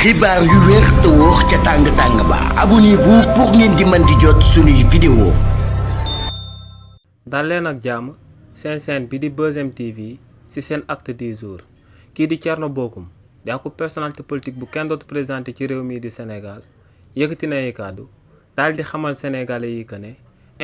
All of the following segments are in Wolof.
xibaar yu wér te wóor ca tàng-tàng ba abonnez-vous pour ngeen di mën di jot suñuy vidéo. dal leen ak jàmm seen chaîne bi di Buzz M TV ci seen acte du jour kii di Thierno Bocoum di ak personnalité politique bu kenn dootu présenté ci réew mii di Sénégal yëkkati na ay kàddu daal di xamal sénégalais yi que ne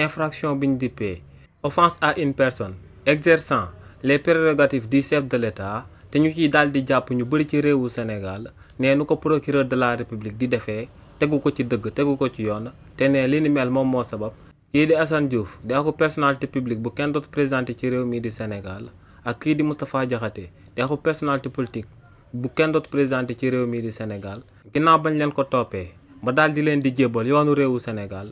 infraction bi ñu dippee offense à une personne exerçant les prérogatives du chef de l'État te ñu ciy daal di jàpp ñu bëri ci réewu Sénégal nee nu ko procureur de la république di defee tegu ko ci dëgg tegu ko ci yoon te ne li ni mel moom moo sabab kii di Assane Diouf di ak personnalité publique bu kenn dootu présenté ci réew mii di Sénégal ak kii di Moustapha Diakhaté di ak personnalité politique bu kenn dootu présenté ci réew mii di Sénégal ginnaaw bañ leen ko toppee ba daal di leen di jébbal yoonu réewu Sénégal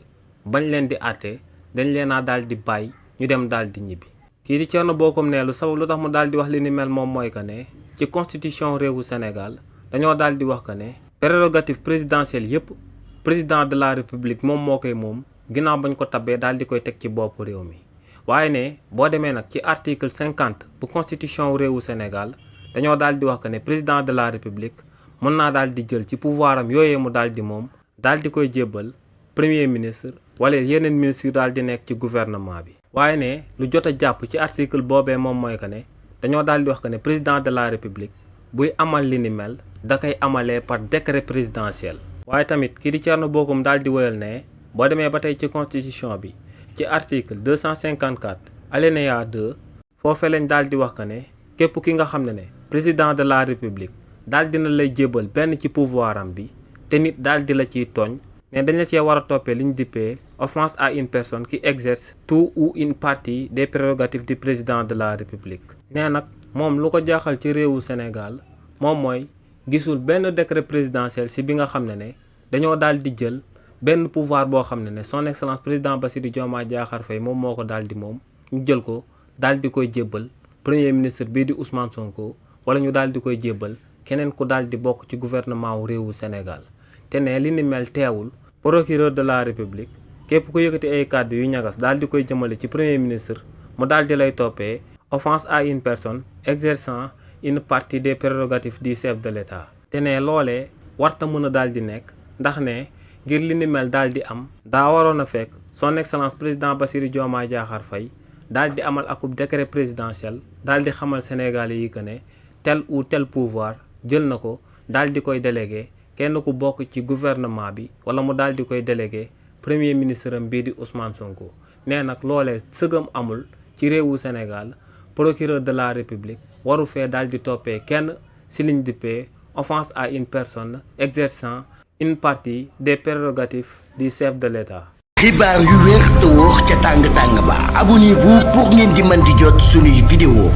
bañ leen di àtte dañ leen a daal di bàyyi ñu dem daal di ñibbi. kii di Thierno Bocoum ne lu sabab lu tax mu daal di wax li ni mel moom mooy que ne ci constitution réewu Sénégal dañoo daal di wax que ne prérogative présidentielle yépp président de la république moom moo koy moom ginnaaw bañ ko tabbee daal di koy teg ci bopp réew mi. waaye ne boo demee nag ci article 50 bu constitution réewu Sénégal dañoo daal di wax que ne président de la république mën naa daal di jël ci pouvoir am yooyee mu daal di moom daal di koy jébbal premier ministre wala yeneen ministre yu daal di nekk ci gouvernement bi. waaye ne lu jot a jàpp ci article boobee moom mooy que ne dañoo daal di wax que ne président de la république buy amal li ni mel da koy amalee par décret présidentiel. waaye tamit kii di Thierno Bocoum daal di wëyal ne boo demee ba tey ci constitution bi ci article 254 alinéa 2 foofee lañ daal di wax que ne képp ki nga xam ne président de la république daal dina lay jébbal benn ci pouvoir am bi te nit daal di la ciy tooñ ne dañ la cee war a toppee li ñu dippee offense à une personne qui exerce tout ou une partie des prérogatives du président de la république. nee nag moom lu ko jaaxal ci réewu Sénégal moom mooy gisul benn décret présidentiel ci bi nga xam ne dañoo daal di jël benn pouvoir boo xam ne son excellence président Bassirou Diomaye Diakhar Faye moom moo ko daal di moom ñu jël ko daal di koy jébbal premier ministre bii di Ousmane Sonko wala ñu daal di koy jébbal keneen ku daal di bokk ci gouvernement wu réewu Sénégal te ne li ni mel teewul procureur de la république képp ku yëkkati ay kàddu yu ñagas daal di koy jëmale ci premier ministre mu daal di lay toppee offense à une personne exerçant une partie des prérogatives du chef de l'État te ne loolee warta mën a daal di nekk ndax ne ngir li ni mel daal di am daa waroon a fekk son excellence président Bassirou Diomaye Diakhar Faye daal di amal akub décret présidentiel daal di xamal Sénégalais yi que ne tel ou tel pouvoir jël na ko daal di koy délégué kenn ku bokk ci gouvernement bi wala mu daal di koy délégué premier ministre am bii di Ousmane Sonko. nee nag loolee sëgam amul ci réewu Sénégal procureur de la république waru fee daal di toppee kenn si liñ dippee offense à une personne exerçant une partie des prérogatives du chef de l'État. xibaar yu wér te wóor ca tàng-tàng ba abonnez-vous pour ngeen di mën di jot suñuy vidéo.